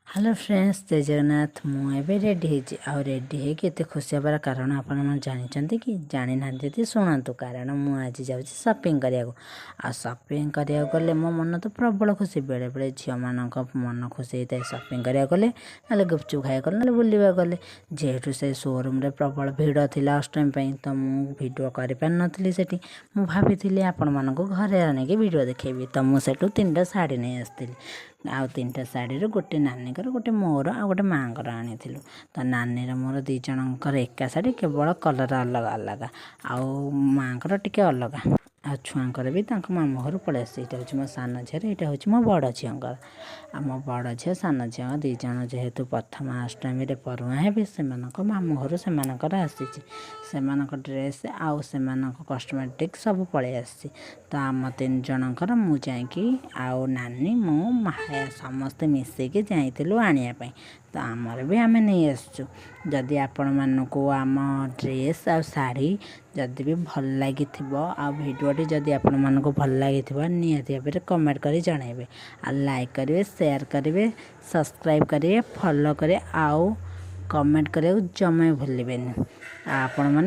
Hello friends, ଜୟ ଜଗନ୍ନାଥ। ମୁଁ ଏବେ ready ହେଇଛି ଆଉ ରେଡ଼ି ହେଇକି ଏତେ ଖୁସି ହେବାର କାରଣ ଆପଣମାନେ ଜାଣିଛନ୍ତି କି? ଜାଣିନାହାନ୍ତି ଯଦି ଶୁଣନ୍ତୁ। କାରଣ ମୁଁ ଆଜି ଯାଉଛି ସପିଂ କରିବାକୁ। ଆଉ ସପିଂ କରିବାକୁ ଗଲେ ମୋ ମନ ତ ପ୍ରବଳ ଖୁସି। ବେଳେବେଳେ ଝିଅମାନଙ୍କ ମନ ଖୁସି ହେଇଥାଏ ସପିଂ କରିବାକୁ ଗଲେ, ନହେଲେ ଗୁପଚୁପ୍ ଖାଇବାକୁ ଗଲେ, ନହେଲେ ବୁଲିବାକୁ ଗଲେ। ଯେହେତୁ ସେ ସୋରୁମ୍ରେ ପ୍ରବଳ ଭିଡ଼ ଥିଲା ଅଷ୍ଟମୀ ପାଇଁ, ତ ମୁଁ ଭିଡ଼ିଓ କରିପାରିନଥିଲି ସେଠି। ମୁଁ ଭାବିଥିଲି ଆପଣମାନଙ୍କୁ ଘରେ ଆଣିକି ଭିଡ଼ିଓ ଦେଖେଇବି। ତ ମୁଁ ସେଠୁ ତିନିଟା ଶାଢ଼ୀ ନେଇ ଆସିଥିଲି। ଆଉ ତିନିଟା ଶାଢ଼ୀରୁ ଗୋଟେ ନାନୀଙ୍କର, ଗୋଟେ ମୋର ଆଉ ଗୋଟେ ମାଆଙ୍କର ଆଣିଥିଲୁ। ତ ନାନୀର ମୋର ଦୁଇ ଜଣଙ୍କର ଏକା ଶାଢ଼ୀ, କେବଳ କଲର୍ ଅଲଗା ଅଲଗା, ଆଉ ମାଆଙ୍କର ଟିକେ ଅଲଗା। ଆଉ ଛୁଆଙ୍କର ବି ତାଙ୍କ ମାମୁଁ ଘରୁ ପଳେଇ ଆସିଛି। ଏଇଟା ହେଉଛି ମୋ ସାନ ଝିଅର, ଏଇଟା ହେଉଛି ମୋ ବଡ଼ ଝିଅଙ୍କର। ଆଉ ମୋ ବଡ଼ ଝିଅ ସାନ ଝିଅ ଦୁଇ ଜଣ ଯେହେତୁ ପ୍ରଥମା ଅଷ୍ଟମୀରେ ପରୁହାଁ ହେବେ, ସେମାନଙ୍କ ମାମୁଁ ଘରୁ ସେମାନଙ୍କର ଆସିଛି ସେମାନଙ୍କ ଡ୍ରେସ୍ ଆଉ ସେମାନଙ୍କ କସ୍ମେଟିକ୍ ସବୁ ପଳେଇ ଆସିଛି। ତ ଆମ ତିନି ଜଣଙ୍କର ମୁଁ ଯାଇକି ଆଉ ନାନୀ, ମୁଁ, ସମସ୍ତେ ମିଶିକି ଯାଇଥିଲୁ ଆଣିବା ପାଇଁ। ତ ଆମର ବି ଆମେ ନେଇ ଆସିଛୁ। ଯଦି ଆପଣମାନଙ୍କୁ ଆମ ଡ୍ରେସ୍ ଆଉ ଶାଢ଼ୀ ଯଦି ବି ଭଲ ଲାଗିଥିବ ଆଉ ଭିଡ଼ିଓଟି ଯଦି ଆପଣମାନଙ୍କୁ ଭଲ ଲାଗିଥିବ, ନିହାତି ଭାବରେ କମେଣ୍ଟ କରି ଜଣାଇବେ। ଆଉ ଲାଇକ୍ କରିବେ, ସେୟାର କରିବେ, ସବସ୍କ୍ରାଇବ୍ କରିବେ, ଫଲୋ କରିବେ ଆଉ କମେଣ୍ଟ କରିବାକୁ ଜମା ବି ଭୁଲିବେନି। ଆଉ ଆପଣମାନେ